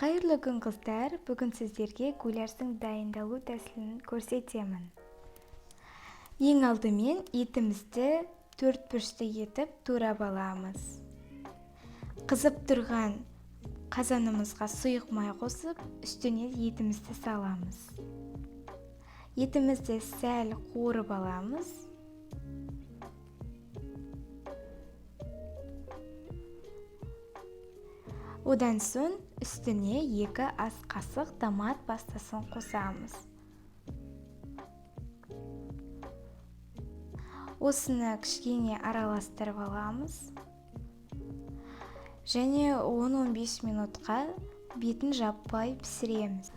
Қайырлы күн, қыздар! Бүгін сіздерге гуляштың дайындалу тәсілін көрсетемін. Ең алдымен етімізді төрт бұрышты етіп турап аламыз. Қызып тұрған қазанымызға сұйық май қосып, үстіне етімізді саламыз. Етімізді сәл қуырып аламыз. Одан соң үстіне 2 ас қасық томат пастасын қосамыз. Осыны кішкене араластырып аламыз. Және 10-15 минутқа бетін жаппай пісіреміз.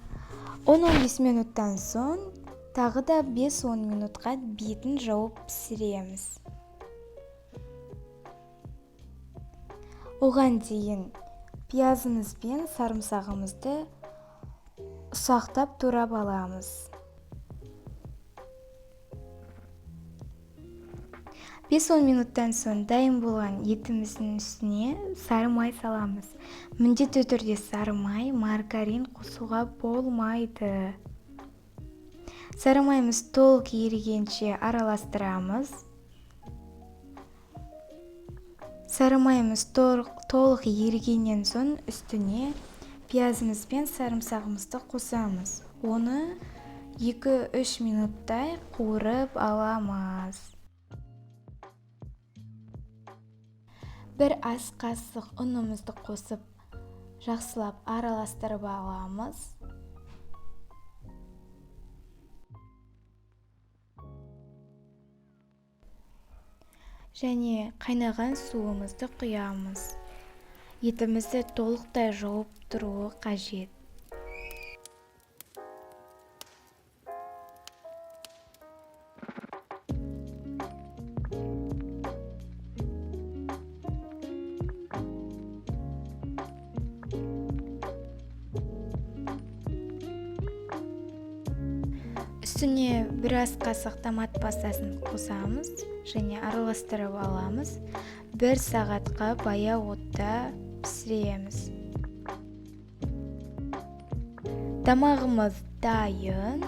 10-15 минуттан соң тағы да 5-10 минутқа бетін жауып пісіреміз. Оған дейін пиязымыз бен сарымсағымызды ұсақтап турап аламыз. 5-10 минуттан соң дайын болған етіміздің үстіне сары май саламыз. Міндетті түрде сары май, маргарин қосуға болмайды. Сары майымыз толық ерігенше араластырамыз. Сары майымыз толық ерігеннен соң үстіне пиязымыз бен сарымсағымызды қосамыз. Оны 2-3 минуттай қуырып аламыз. Бір ас қасық ұнымызды қосып, жақсылап араластырып аламыз. Және қайнаған суымызды құямыз. Етімізді толықтай жауып тұруы қажет. Үстіне бір ас қасық томат пастасын қосамыз және араластырып аламыз. 1 сағатқа баяу отта пісіреміз. Тамағымыз дайын.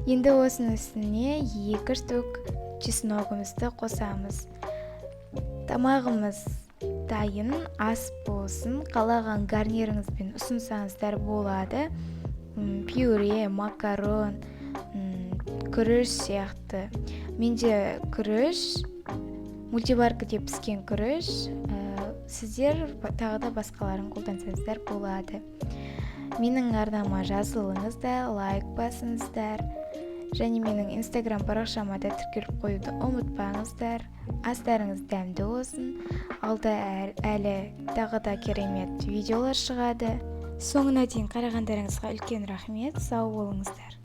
Енді осының үстіне 2 штук чесногымызды қосамыз. Тамағымыз дайын, ас болсын. Қалаған гарниріңізбен ұсынсаңыздар болады. Пюре, макарон, күріш сияқты. Менде күріш, мультиваркада піскен күріш. Сіздер тағы да басқаларын қолдансаңыздар болады. Менің арнама жазылыңыздар, лайк басыңыздар. Және менің инстаграм парақшама да тіркеліп қоюды ұмытпаңыздар. Астарыңыз дәмді болсын. Алда әлі тағы да керемет видеолар шығады. Соңына дейін қарағандарыңызға үлкен рахмет. Сау болыңыздар.